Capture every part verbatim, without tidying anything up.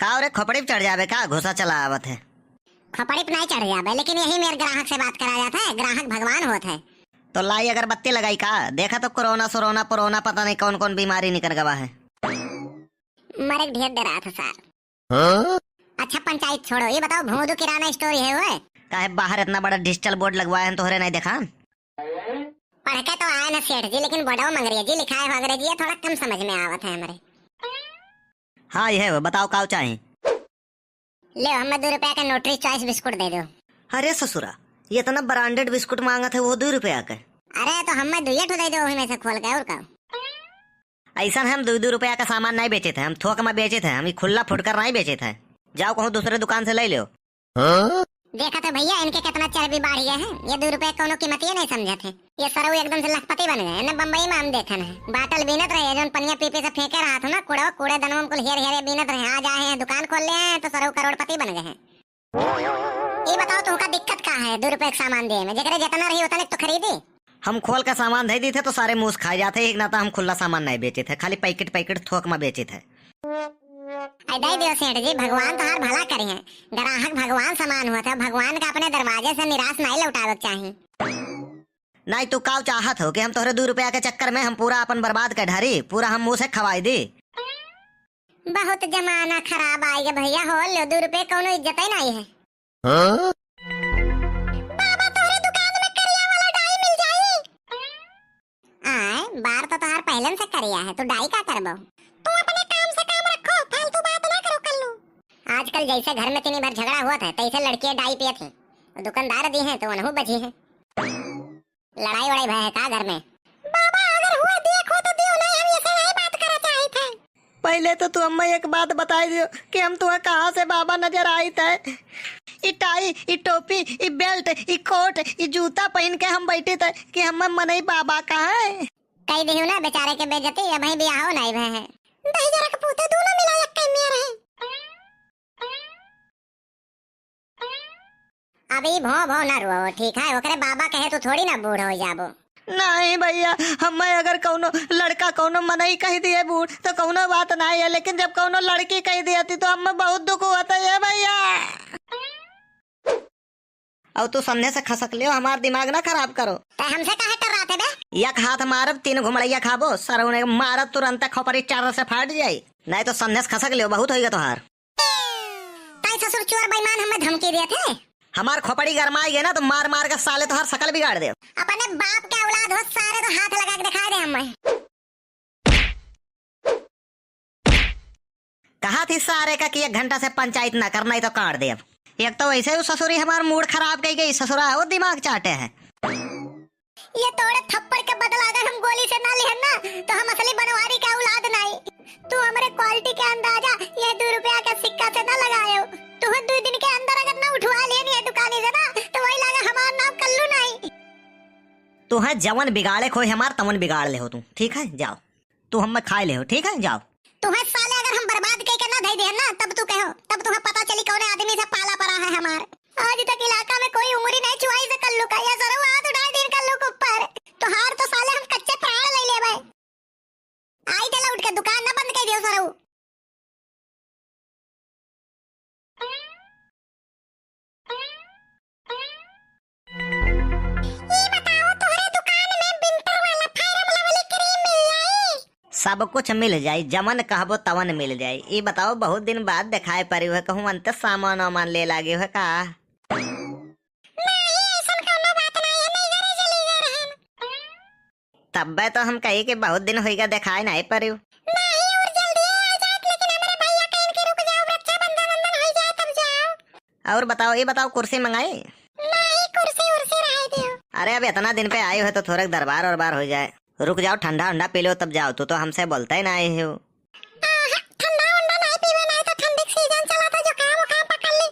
का रे, खोपड़ी पे चढ़ जाबे का? घुसा चला आवत है। खोपड़ी पे नाहीं चढ़ जाबे, लेकिन यही मेर ग्राहक से बात करा जात है, ग्राहक भगवान होत है। तो लाई अगरबत्ती लगाई का? देखा तो कोरोना सोरोना पोरोना पता नहीं कौन कौन बीमारी निकल गवा है। मरे के ढेर डरात है सार। हाँ? अच्छा पंचायत छोड़ो, ये बताओ भोंदू किराना स्टोर है हुए? काहे बाहर इतना बड़ा डिजिटल बोर्ड लगवाए हैं, तोहरे नहीं देखा? पढ़ के तो आए ना सेठ जी, लेकिन बोर्डवा मंगरिया जी लिखा है अंग्रेजी, ये थोड़ा कम समझ में आवत है हमरे। हाँ, यह है, बताओ काव चाही? ले, हमें दो रुपया के न्यूट्री चॉइस बिस्कुट दे दो। अरे ससुरा, ये इतना ब्रांडेड बिस्कुट मांगत है वो दो रुपया के। अरे तो हमें दुइये ठो दे दो, वही में से खोल के, और का? ऐसा हम दो दो रुपया का सामान नहीं बेचे थे, हम थोक में बेचे थे, हम ये खुला फुटकर नहीं बेचे थे। जाओ कहूँ दूसरे दुकान से ले लो। हाँ? देखा तो भैया, इनके कितना चर्बी बाढ़ गया है। ये दो रुपया कौनो कीमतिये नहीं समझत है। ये सरऊ एकदम से लखपति बन गए। इन्हें बम्बई में हम देखन है, बाटल बीनत रहे, जौन पनिया पी पी से फेंके रहा था ना, कूड़ो, कूड़ेदनवा में कुल हेर हेरे बीनत रहे। आज आए हैं, दुकान खोल ले हैं, तो सरऊ करोड़पति बन गए हैं। ये बताओ, तुमका दिक्कत का है दो रुपया के सामान दे में? जेकरे जितना रही उतने तो खरीदी। हम खोल के सामान दे दी थे तो सारे मूस खा जाते, एक नाता हम खुला सामान नहीं बेचे थे, खाली पैकेट पैकेट थोक में बेचे थे। ऐ दे दियो सेठ जी, भगवान तोहार भला करी हैं। ग्राहक भगवान समान होत है, भगवान का अपने दरवाजे से निराश नहीं लौटावे के चाही। नहीं, तू काव चाहत हो कि हम तोहरे दो रुपया के चक्कर में हम पूरा अपन बर्बाद कर ढारी, पूरा हम मुंह से खवाई दी? बहुत जमाना खराब आई गया भैया, हो लो, दो रुपये कौनो इज्जत ही नहीं है। हाँ? बाबा, तोहरे दुकान में करिया वाला डाई मिल जाई? आय, बार तो तोहार पहलन से करिया है, तू डाई का करबो? तू अपने काम से काम रखो, फालतू बात ना करो कल्लू। आजकल जैसे घर में तीनी भर झगड़ा हुआ था, तैसे लड़कियां डाई पियत थी। वो दुकानदार दी हैं तो उन्हों बची है। लड़ाई वड़ाई भय है का घर में? बाबा, अगर हुआ देखो तो दियो, नहीं हम ऐसे नहीं बात करा चाहित है। पहले तो तू अम्मा एक बात बताई दियो कि हम तुहा कहाँ से बाबा नजर आइत है। ई टाई, ई टोपी, ई बेल्ट, ई कोट, ई जूता पहिन के हम बैठित है कि हमें मनई बाबा कहा है। कही दिहू ना बेचारे के बेइज्जती, अबहीं बियाहो नाहीं भय है। दहिजरा के पूते दोनों मिला एक कई मेर है। अब ई भौं भौं ना रोवो, ठीक है? ओकरे बाबा कहे तू थोड़ी ना बूढ़ हो जाबो। नहीं भैया, हमें अगर कौनो लड़का कौनो मनई कह दिए बूढ़ तो कौनो बात नहीं है, लेकिन जब कौनो लड़की कह दिए थी तो हमें बहुत दुख हुआ था ये भैया। और तू समझे से खसक लियो, हमार दिमाग ना खराब करो। तै हमसे काहे टर्राते बे? एक हाथ मारब, तीन घुमड़ैया खाबो, सरौने मारब तुरंत खोपड़ी चार से फाट जाई। नहीं तो समझे से खसक लियो, बहुत होइगा तोहार। ताई ससुर चोर बेईमान हमें धमकी देत है। हमार खोपड़ी गरमाई गए ना तो मार मार के साले तोहार शकल बिगाड़ देब। अपने बाप के औलाद हो सारे तो हाथ लगा के दिखाई दे हमें। कहा थी सारे का कि एक घंटा से पंचायत ना करना ही तो काट देब। एक तो वैसे ही ससुरी हमार मूड खराब कई गई, ससुरा हो दिमाग चाटे है। ये तोड़े थप्पड़ के बदला अगर हम गोली से ना लेहन ना, तो हम असली बनवारी के औलाद नाई। तू हमरे क्वालिटी के अंदाजा ये दो रुपया के सिक्का से ना लगायो। तू दो दिन के अंदर अगर ना उठवा लेन ये दुकानी से ना, तो वही लगा हमार नाम कल्लू नाई। तू है जवन बिगाड़े खोए हमार तवन बिगाड़ ले हो तू, ठीक है, जाओ। तू हमें खाए ले हो, ठीक है, जाओ। तुहे साले अगर हम बर्बाद कई के ना धई देहन ना, तब तू कहो, तब तुहे पता चली कौने आदमी से पाला पड़ा है हमार। आज तक इलाका में कोई उंगली नहीं छुआई से कल्लू का, ये सरऊ हाथ उठाए दिन कल्लू के ऊपर। तोहार तो साले हम कच्चे प्राण ले लेबे। आई चला उठ के दुकान ना बंद कर दियो सरऊ। ई बताओ, तोहरे दुकान में विंटर वाला Fair and Lovely cream मिल जाई? सब कुछ मिल जाई, जवन कहबो तवन मिल जाई। ई बताओ, बहुत दिन बाद देखाए परी है, कहूँ अंत सामान वामान ले लागे है का? नहीं, ऐसन कौनो बात नहीं है, नहीं घरे चली गए रहन। तब्बे तो हम कही कि बहुत दिन होइगा देखाए नाहीं परिउ। नहीं, और जल्दी आ जात, लेकिन हमरे भैया कहिन कि रुक जाओ, रक्षाबंधन वंधन होई जाए तब जाओ। और बताओ, ये बताओ, कुर्सी मंगाई? नहीं, कुर्सी उर्सी रहे दियो। अरे, अब इतना दिन पे आई हो तो थोड़े दरबार वरबार हो जाए। रुक जाओ, ठंडा उंडा पी लो तब जाओ, तू तो हमसे बोलते ही ना आई हो। आहा, ठंडा उंडा नहीं पीवे, नहीं तो ठंडी के सीजन चला था, जुकाम उकाम पकड़ ली।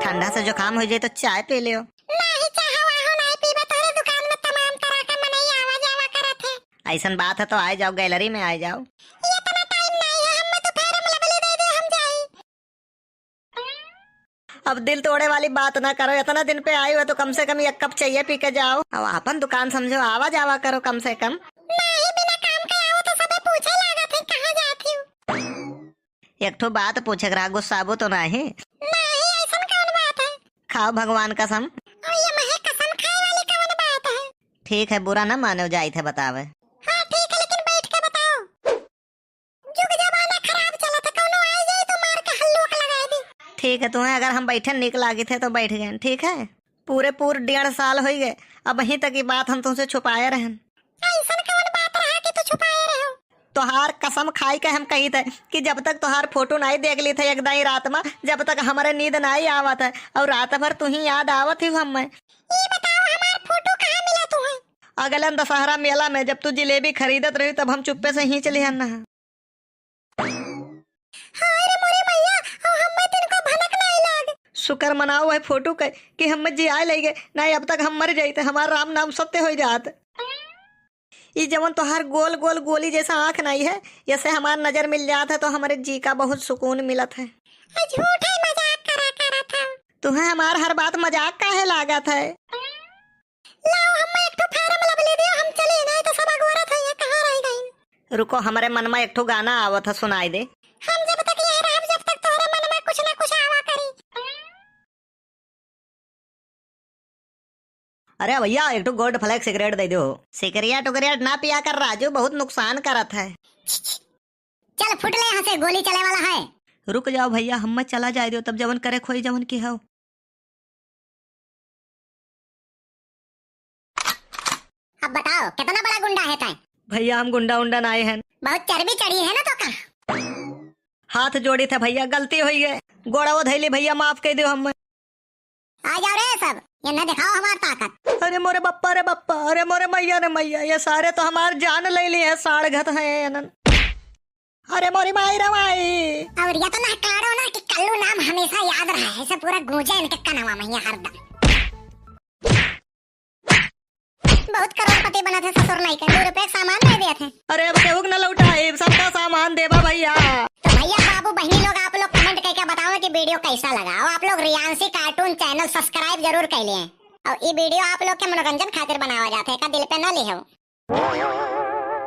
ठंडा से जुकाम हो जाए तो चाय पी लियो। नहीं, चाह वाह नहीं पीबे, तोहरे दुकान में तमाम तरह के मनई आवा जावा करत है। ऐसन बात है तो आए जाओ, गैलरी में आए जाओ। ये इतना टाइम नहीं है, हमें तो Fair and Lovely दे दे, हम जाई। अब दिल तोड़े वाली बात ना करो, इतना दिन पे आई हो तो कम से कम एक कप चाय पी के जाओ। अब अपन दुकान समझो, आवा जावा करो कम से कम। नहीं, बिना काम के आओ तो सबे पूछे लागत है, कहाँ जाती हो? एक ठो बात पूछे के रहा, गुस्साबो तो नाही? नाही, ऐसन कौन बात है? खाओ भगवान कसम। और ये महे कसम खाए वाली कौन बात है? ठीक है, बुरा ना मानो, जाइत है बतावे। हाँ ठीक है, लेकिन बैठ के बताओ। जुग जमाना खराब चलत है, कौनो आ जाए तो मार के हल्लुक लगाए दी। ठीक है, तुम्हें अगर हम बैठे नीक लागित है तो बैठ गए, ठीक है? पूरे पूर डेढ़ साल होइ गए, अबहीं तक ई बात हम तुमसे छुपाए रहन। ऐसन कौन बात रहा कि तू छुपाए रहो? तोहार कसम खाई के हम कहित है कि जब तक तोहार फोटो नाई देख लीत है एक दाई रात मा, जब तक हमरे नींद नाई आवत है, और रात भर तू ही याद आवत ही हमें। ई बताओ, हमार फोटो कहाँ मिला तुहे? अगलन दशहरा मेला में जब तू जिलेबी खरीदत रही, तब हम चुप्पे से खींच लिहन ना। हाय रे मोरे मैया, और हमें तिनको भनक नाई लाग। शुक्र मनाओ है फोटो के कि हमें जियाए ले गए, नाई अब तक हम मर जाइत, हमार राम नाम सत्य हो जात। ई जवन तोहार गोल गोल गोली जैसा आँख नाई है, यसे हमार नजर मिल जात है तो हमरे जी का बहुत सुकून मिलत है। आ झूठे मजाक करा करत है। तुहे हमार हर बात मजाक काहे लागत है? लाओ, हमें एक ठो फार्म लवली दियो, हम चली, नहीं तो सब अगोरत है, ये कहाँ रह गई? रुको, हमरे मन में एक ठो गाना आवत है, सुनाई दे। हम जब तक यहाँ रहब, जब तक तोहरे मन में कुछ ना कुछ आवा करी। अरे भैया, एक ठो Gold Flake सिगरेट दे दो। सिगरेट उगरेट ना पिया कर राजू, बहुत नुकसान करत है। चल फुट ले यहाँ से, गोली चले वाला है। रुक जाओ भैया, हमें चला जाए दो, तब जवन करे खोई जवन की हो। अब बताओ, कितना बड़ा गुंडा है तैं? भैया, हम गुंडा उंडा नाई हैं। बहुत चर्बी चढ़ी है ना तो का? हाथ जोड़ी थे भैया, गलती होई है, गोड़वा धैली भैया, माफ कर दो हमें। आ जाओ रे सब, ये न दिखाओ हमार ताकत। अरे मोरे बप्पा रे बप्पा, अरे मोरे मैया रे मैया, ये सारे तो हमार जान ले लिए हैं, साड़गत हैं ये नन। अरे मोरी माई रे माई। और ये तो ना काढ़ो ना कि कल्लू नाम हमेशा याद रहे, ऐसे पूरा गूंजे इनके कनवा में ये हरदम। बहुत करोड़पति बनत है ससुर नहीं के, दो रुपए के सामान दे दिए थे। अरे अब केहू के न लौटाइब, सबका सामान देबा भैया। तो भैया बाबू बहनी लोग, आप लोग comment करके बताओ कि video कैसा लगा। और आप लोग रियांशी cartoon channel subscribe जरूर कर लें। और ये video आप लोग के मनोरंजन खातिर बनावा जात है, का दिल पे न लिहो।